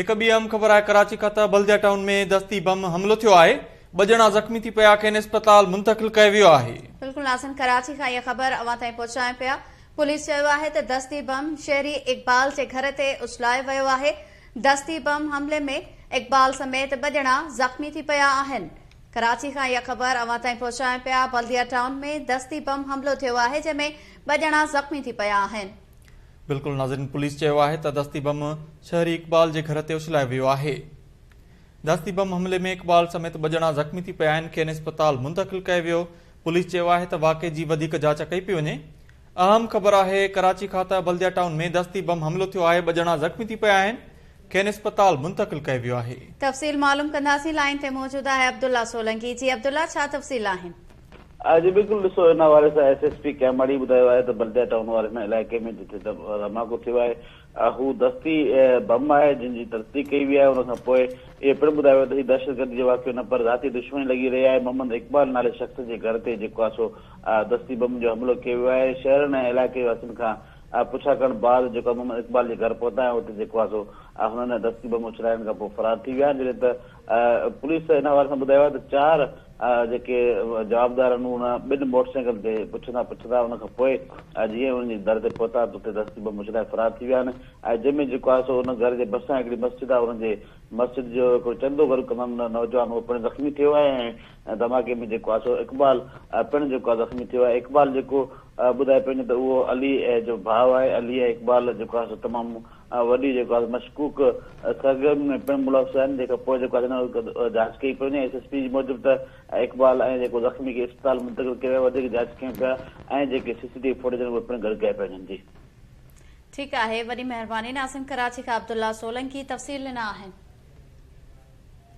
هڪ ٻي اهم خبر آهي ڪراچي کان ته بلديا ٽائون ۾ دستي بم حملو ٿيو آهي، ٻه ڄڻا زخمي ٿي پيا کين اسپتال منتقل ڪيو ويو آهي. بلڪل ناظرين ڪراچي کان اها خبر اوهان تائين پهچايون پيا پوليس چيو آهي ته دستي بم شهري اقبال جي گهر تي اڇلايو ويو آهي دستي بم حملي ۾ اقبال سميت ٻه ڄڻا زخمي ٿي پيا آهن ڪراچي کان اها خبر اوهان تائين پهچايون پيا بلديا ٽائون ۾ دستي بم حملو ٿيو آهي جنهن ۾ ٻه ڄڻا زخمي ٿي پيا آهن. بلڪل ناظرين پوليس چيو آهي ته دستي بم شهري اقبال جي گهر تي اڇلايو ويو آهي. دستي بم حملي ۾ اقبال سميت ٻه ڄڻا زخمي ٿي پيا آهن کين اسپتال منتقل ڪيو ويو. پوليس چيو آهي ته واقعي جي وڌيڪ جاچ ڪئي پئي وڃي. اهم خبر آهي ڪراچي کان ته بلديا ٽائون ۾ دستي بم حملو ٿيو آهي ٻه ڄڻا زخمي ٿي پيا آهن کين اسپتال منتقل ڪيو ويو آهي. تفصيل معلوم ڪنداسين لائين تي موجود آهي عبدالله سولنگي جي عبدالله ڇا تفصيل آهن. جي بلڪل ڏسو ان حوالي سان ايس ايس پي ڪيماڙي ٻڌايو آهي ته بلديا ٽائون واري هن علائقي ۾ جتي ڌماڪو ٿيو آهي هو دستي بم آهي جنهن جي تصديق ڪئي وئي آهي ان کان پوء اهو پڻ ٻڌايو ويو ته هي دهشتگردي جو واقعو نه پر ذاتي دشمني لڳي رهي آهي محمد اقبال نالي شخص جي گهر تي جيڪو آهي سو دستي بم جو حملو ڪيو ويو آهي شهرن ۽ علائقي واسين کان پڇا ڪرڻ بعد جيڪو آهي محمد اقبال جي گهر پهتا ۽ اتي جيڪو آهي سو هنن دستي بم اڇلائڻ کان پوء فرار ٿي ويا آهن جڏهن ته پوليس ان حوالي سان ٻڌايو آهي ته چار جيڪي جوابدار آهن ان ٻن موٽر سائيڪل تي پڇندا پڇندا ان کان پوء جيئن انهن جي در تي پهتا ته اتي دستي بم اڇلائي فرار ٿي ويا آهن ۽ جنهن ۾ جيڪو آهي سو ان گهر جي ڀرسان هڪڙي مسجد آهي ان جي مسجد جو هڪڙو چندو گڏ ڪندڙ نوجوان اهو پڻ زخمي ٿيو آهي ۽ ڌماڪي ۾ جيڪو آهي سو اقبال پڻ جيڪو آهي زخمي ٿيو آهي اقبال جيڪو ٻڌايو پيو وڃي ته اهو علي جو ڀاء آهي علي ۽ اقبال جيڪو آهي سو تمام وڏي جيڪو آهي مشڪوڪ سرگرمين ۾ پڻ ملوث آهن جنهن کان پوء جيڪو آهي جاچ ڪئي پئي وڃي ايس ايس پي موجب ته اقبال ۽ جيڪو زخمي کي اسپتال منتقل ڪيو ويو وڌيڪ جاچ ڪيون پيا ۽ جيڪي سي سي ٽي وي فوٽيج آهن اهي پڻ گڏ ڪيا پيا وڃن جي. ٺيڪ آهي وڏي مهرباني ناظم ڪراچي کان عبدالله سولنگي تفصيل ڏنا آهن.